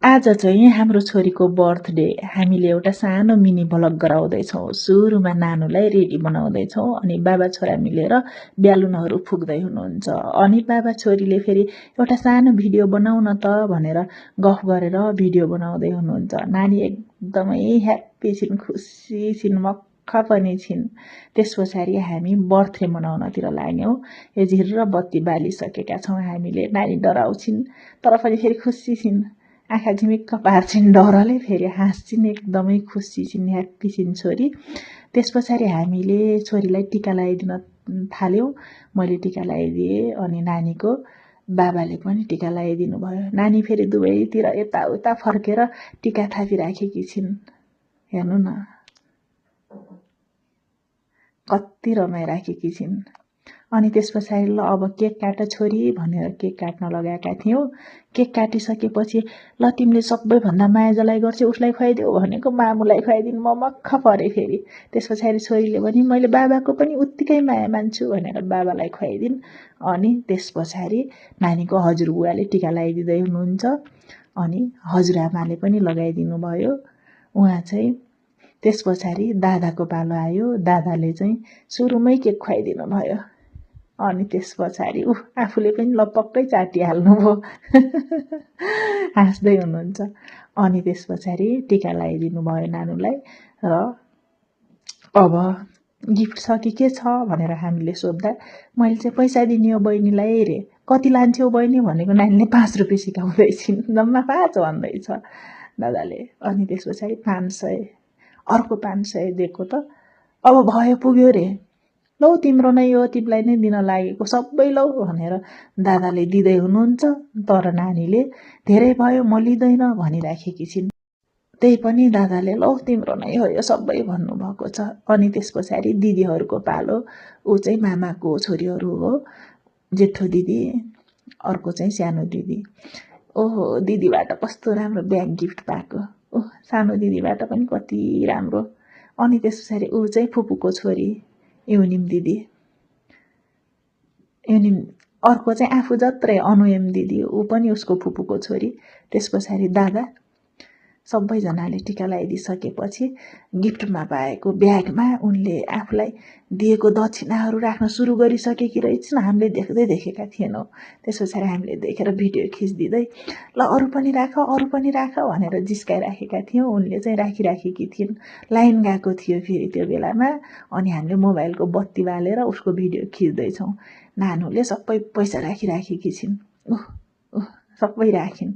आज चाहिँ हाम्रो छोरीको बर्थडे हामीले एउटा सानो मिनी भ्लग गराउँदैछौँ। सुरुमा नानुलाई रेडी बनाउँदैछौँ अनि बाबा छोरा मिलेर ब्यालुनहरू फुक्दै हुनुहुन्छ। अनि बाबा छोरीले फेरि एउटा सानो भिडियो बनाउन त भनेर गफ गरेर भिडियो बनाउँदै हुनुहुन्छ। नानी एकदमै ह्याप्पी छिन्, खुसी छिन्, मक्ख पनि छिन्। त्यस पछाडि हामी बर्थडे मनाउनतिर लाग्यौँ। यो झिर्र बत्ती बालिसकेका छौँ हामीले। नानी डराउँछिन् तर पनि फेरि खुसी छिन्, आँखा झिमिक्क पार्छिन् डरले, फेरि हाँस्छिन्, एकदमै खुसी छिन्, ह्याप्पी छिन् छोरी। त्यस पछाडि हामीले छोरीलाई टिका लगाइदिन थाल्यौँ। मैले टिका लगाइदिएँ अनि नानीको बाबाले पनि टिका लगाइदिनु भयो। नानी फेरि दुवैतिर यताउता फर्केर टिका थापिराखेकी छिन्। हेर्नु न कति रमाइराखेकी छिन्। अनि त्यस पछाडि ल अब केक काट छोरी भनेर केक काट्न लगाएका थियौँ। केक काटिसकेपछि ल तिमीले सबैभन्दा माया जसलाई गर्छौ उसलाई खुवाइदेऊ भनेको मामुलाई खुवाइदिनु। म मक्ख परेँ फेरि। त्यस पछाडि छोरीले पनि मैले बाबाको पनि उत्तिकै माया मान्छु भनेर बाबालाई खुवाइदिन्। अनि त्यस पछाडि नानीको हजुरबुवाले टिका लगाइदिँदै हुनुहुन्छ अनि हजुरआमाले पनि लगाइदिनु भयो। उहाँ चाहिँ त्यस पछाडि दादाको पालो आयो। दादाले चाहिँ सुरुमै केक खुवाइदिनु भयो। अनि त्यस पछाडि आफूले पनि लपक्कै चाटिहाल्नुभयो। हाँस्दै हुनुहुन्छ। अनि त्यस पछाडि टिका लगाइदिनु भयो नानुलाई। र अब गिफ्ट छ कि के छ भनेर हामीले सोद्धा मैले चाहिँ पैसा दिने हो बहिनीलाई रे। कति लान्छौ बहिनी भनेको नानीले 5 रुपियाँ सिकाउँदैछिन्। जम्मा 5 भन्दैछ दादाले। अनि त्यस पछाडि 500, अर्को 500 दिएको त अब भयो पुग्यो रे। लौ तिम्रो नै हो, तिमीलाई नै दिन लागेको सबै लौ भनेर दादाले दिँदै हुनुहुन्छ। तर नानीले धेरै भयो म लिँदैन भनिराखेकी छिन्। त्यही पनि दादाले लौ तिम्रो नै हो यो सबै भन्नुभएको छ। अनि त्यस पछाडि दिदीहरूको पालो। ऊ चाहिँ मामाको छोरीहरू हो। जेठो दिदी, अर्को चाहिँ सानो दिदी। ओहो दिदीबाट कस्तो राम्रो ब्याग गिफ्ट पाएको। सानो दिदीबाट पनि कति राम्रो। अनि त्यस पछाडि ऊ चाहिँ फुपूको छोरी युनिम दिदी। युनिम अर्को चाहिँ आफू जत्रै अनुयम दिदी, ऊ पनि उसको फुपूको छोरी। त्यस पछाडि दादा। सबैजनाले टिका लगाइदिइसकेपछि गिफ्टमा पाएको ब्यागमा उनले आफूलाई दिएको दक्षिणाहरू राख्न सुरु गरिसकेकी रहेछन्। हामीले देखेका थिएनौँ। त्यस पछाडि हामीले देखेर भिडियो खिचिदिँदै ल अरू पनि राख भनेर जिस्काइराखेका थियौँ। उनले चाहिँ राखिराखेकी थिइन्। लाइन गएको थियो फेरि त्यो बेलामा। अनि हामीले मोबाइलको बत्ती बालेर उसको भिडियो खिच्दैछौँ। नानुले सबै पैसा राखिराखेकी छिन्। सबै राखिन्।